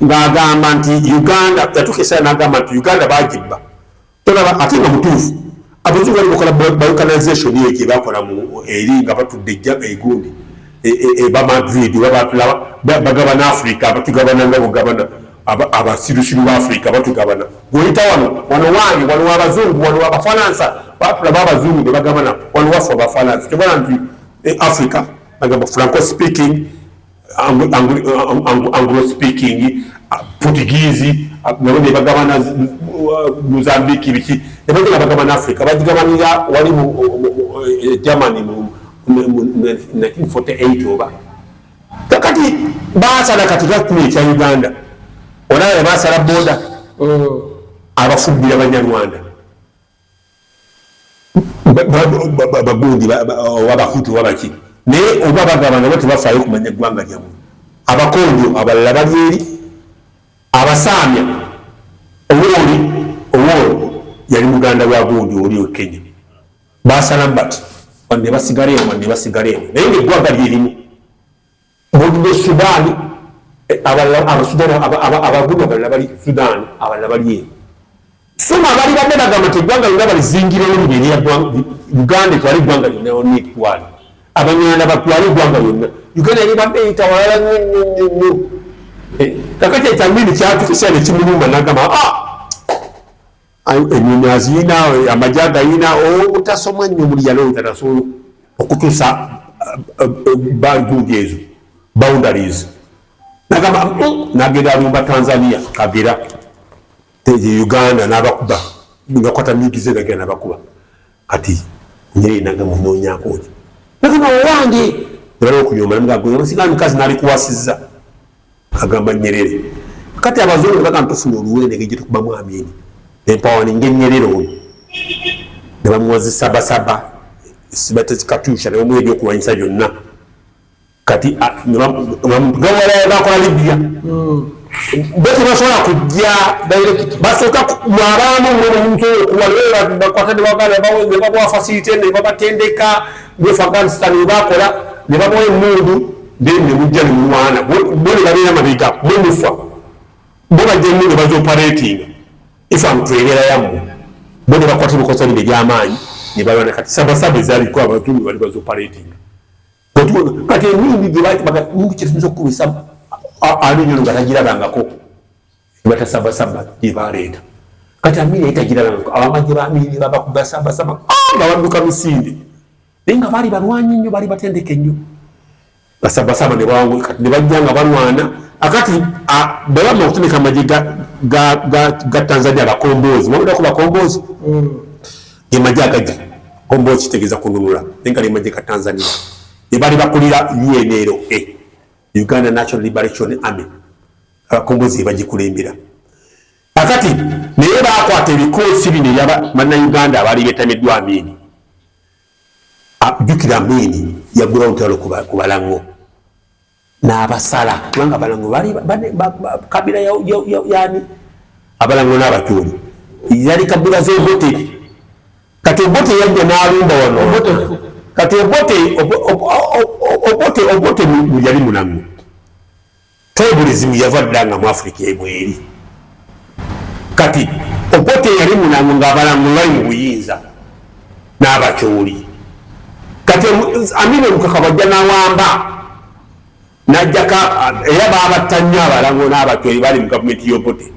ng'agamba nti Uganda yatuuka esaala, n'agamba nti Uganda bagibba. Tolaba ate nga mutuufu, abazungu bali bakola balkanization eyo gye bakola eri nga batudde ejja egundi eba Madrid, oba batulaba bagabana Africa, batugabana nga bugabana abasirusiru ba Africa, batugabana. Gweoyita wano, wano wange, wano wabazungu, wano wabafalansa. Batulaba abazungu ne bagabana, wano waffe abafalansa. Tebala nti Africa bagamba Franco speaking, Anglo speaking, Portuguese, nabo ne bagabana Mozambique, biki, ne bagenda bagabana Africa. Bagigabanira wali mu Germany mu 1948 oba. Kakati basala kati gakumi ekya Uganda, olaba basala border, abafumbira Banyarwanda, bagundi obabahutu babaki, naye oba bagabana bo tebafaayo kumanya eggwanga lyammwe. Abakonjo abalala bali eri abasaamya. Owooli yali muganda wa gundi oli e Kenya. Basalamu bati wanne basigala eno, wanne basigala eno, naye nga eggwanga lyerimu. Bogide Sudaani, Abasudaani, abagundi abalala bali Sudaani, abalala bali eno. So nga bali badde bagamba nti eggwanga lyonna balizingirewo, libeere Uganda, etwale eggwanga lyonna yonna, etwale Abanyarwanda, batwale eggwanga lyonna. Uganda yali badde eyita walala nnyo nnyo nnyo nnyo. Kakati ekyamini kyatukisa nekimuluma, nagamba enyonyi aziyina, amagye agayina. Obutasoma nnyo muli yalowooza tasobola okutuusa bagundi ezo boundaries. Nagamba nagenda alumba Tanzania, Kagera, Uganda, nabakuba ngakwata migize, nagenda nabakuba. Kati Nyerere nagamba onoonyako ki? Nagamba owange nebaliwo okunyoma, namugasinga mukazi nalikuwasizza, agamba Nyerere. Kati abazungu bagamba tufuna oluwende ngeri gyetukubamu Amini empawaninga enyerere ono, ne bamuwa zisabasaba sibatezikatyusha, ne bamuwa ebyokulwanyisa byonna. Kati gawala bakola Libya, bo tebasobola kujja, basooka mwabaamu okuwa bakwata ne babawa facility ne babatendeka ne Afghanistan webakola ne babawa emundu, then ne mujja ne mulwana, bo ne babeera mabega, mwe mufa. Bo bajja emundu bazioperatinga infantry ebeera yammwe, bo ne bakwata ebikosa bino ebyamaanyi ne balwana. Kati sabasaba ezaliko abazungu bali bazioperatinga. Kati emindi gyemundu kyetuyinza okukubisa alunyolo nga tagirabangako, batasabasaba gyebaleeta. Kati Amini naye tagirabangako, abamagye ba Amini babakuba sabasaba nga badduka misinde, naye nga baali balwanyi nnyo, baali batendeke nnyo. Basabasaba ne bajja nga balwana. Akati bwe bama okutendeka amagye ga Tanzania, abakombozi, wabulako bakombozi, gemagye agajja. Kombozi kitegeeza kununula, naye nga limagye ga Tanzania ne bali bakulira UNLA, Uganda National Liberation Army, abakombozi bagikulembera. Akati naye bakwata ebikoosi bino ebyaba Bannayuganda abaali betamiddwa Amini. Jjukira Amini yaggulawo olutalo ku Balango n'abasala, kubanga Abalango bali kabira yani Abalango n'Abakyoli yali kabira z'Obote. Kati Obote yajja n'alumba wano. Kati Obote yali Mulango. Tribalism yava dda nga mu Africa ebweri. Kati Obote yali Mulango, ng'Abalango bali mu buyinza n'Abakyoli. Kati Amini omukaka bwajja n'awamba najjaka, era babatta nnyo Abalango n'Abakyoli bali mu gavumenti y'Obote.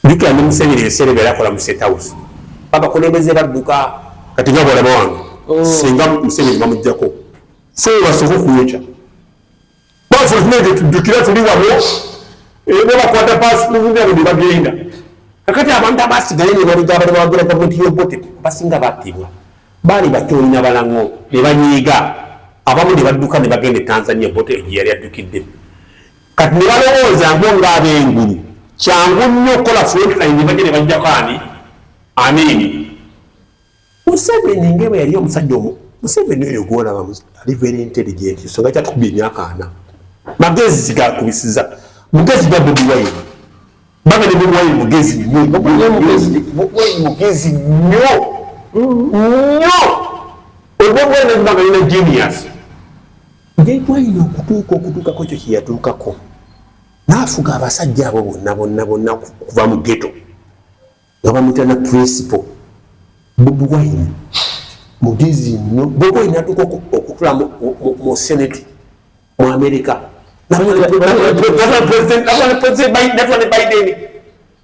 Jjukira ne Museveni ebiseera ebyo yali akola mu State House, babakulembeze badduka. Kati nga bwolaba wange, singa Museveni bamugjako, fe basooka okuyokya. Passport tujjukira tuli wano, babakwata passport ne bagenda. Kakati abantu abasigaye ne baluga abali bawagira gavumenti y'Obote basinga battibwa, baali bakyolina balango ne banyiiga, abamu ne badduka ne bagenda e Tanzania, Obote gye yali addukidde. Kati ne balowooza ngo ng'ab'engulu kyangu nnyo okukola frontline, ne bajja ne bajjako ani Amini. Museveni nga bwe yali omusajja omu, Museveni oyo gwolaba ali very intelligent, ensonga kyatukubye emyaka 40 magezi gakubisiza mugezi ga Bobi Wine, baga ne Bobi Wine mugezi nnyo, Bobi Wine mugezi nnyo nnyo. Bobi Wine baga alina genius. Bobi Wine okutuukako ekyo kye yatuukako, n'afuga abasajja abo bonna bonna bonna kuva mu ghetto nga bamuyita na principal. Bobi Wine mugezi nnyo. Bobi Wine atuuka okutula mu Senate mu America, natula ne Biden,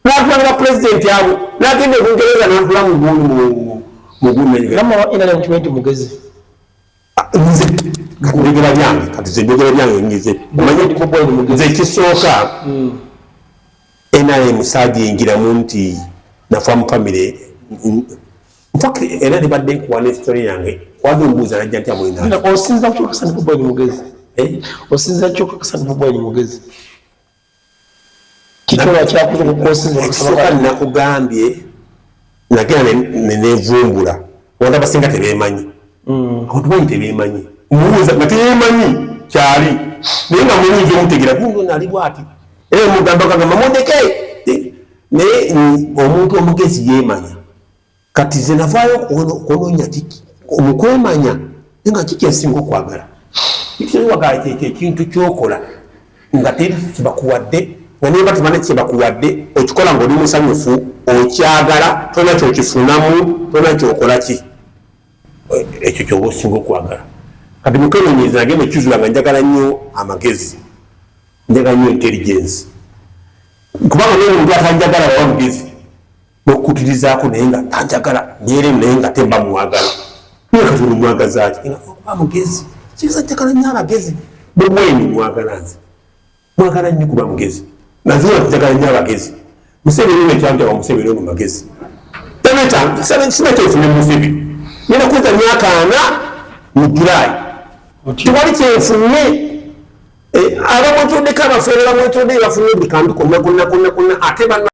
natula ne bapulezidenti abo, nagenda e Bungereza natula mugundi. Mugezi. Nze njogera byange, kati nze njogera byange, ngize nze ekisooka NRM saagiyingiramu nti nafa mu family. Infact era nibadde nkuwa ne story yange, wadde ombuuza najja nti amulina. Osinza kyokakasa nti Bobi Wine mugezi? Osinza kyokakasa nti Bobi Wine mugezi? Kikyola kyakuza okukosinza? Ekisooka nakugambye, nagenda nenevumbula. Abantu abasinga tebeemanyi, abantu bangi tebeemanyi. Mubuuza nga teyeemanyi kyali, naye nga muyinza omutegeera gundi ono ali bwati, era mugamba kagamba mundeke. Naye omuntu omugezi yeemanya. Kati ze navaayo okunoonya mukwemanya, naye nga kiki ensinga okwagala? Kikwagala kyekyo ekintu kyokola nga teri kibakuwadde, nga niba tebana kyebakuwadde, okikola nga oli musanyufu, okyagala, tolina kyokifunamu, tolina kyokola ki, ekyo kyoba osinga okwagala. Kati mukenoonyereza nagenda okizula nga njagala nnyo amagezi, njagala nnyo intelligence, kubanga n'omuntu atanjagala waba mugezi nokukutirizaako, naye nga tanjagala neere, naye nga temba mwagala, naye kati olumwagazaaki okuba mugezi? Kigeza njagala nnyo abagezi. Bobweni mwagala, nze mwagala nnyo kuba mugezi. Nazuula njagala nnyo abagezi. Museveni ono ekyantaba, Museveni ono magezi, sina kyenfunye Museveni. Ngenda kuweza myaka 40 mu Julayi, tewali kyenfunye. Abamwetoddeko abafeere bamwetodde, bafunye buli kantu konna konna konna konna, ate banna.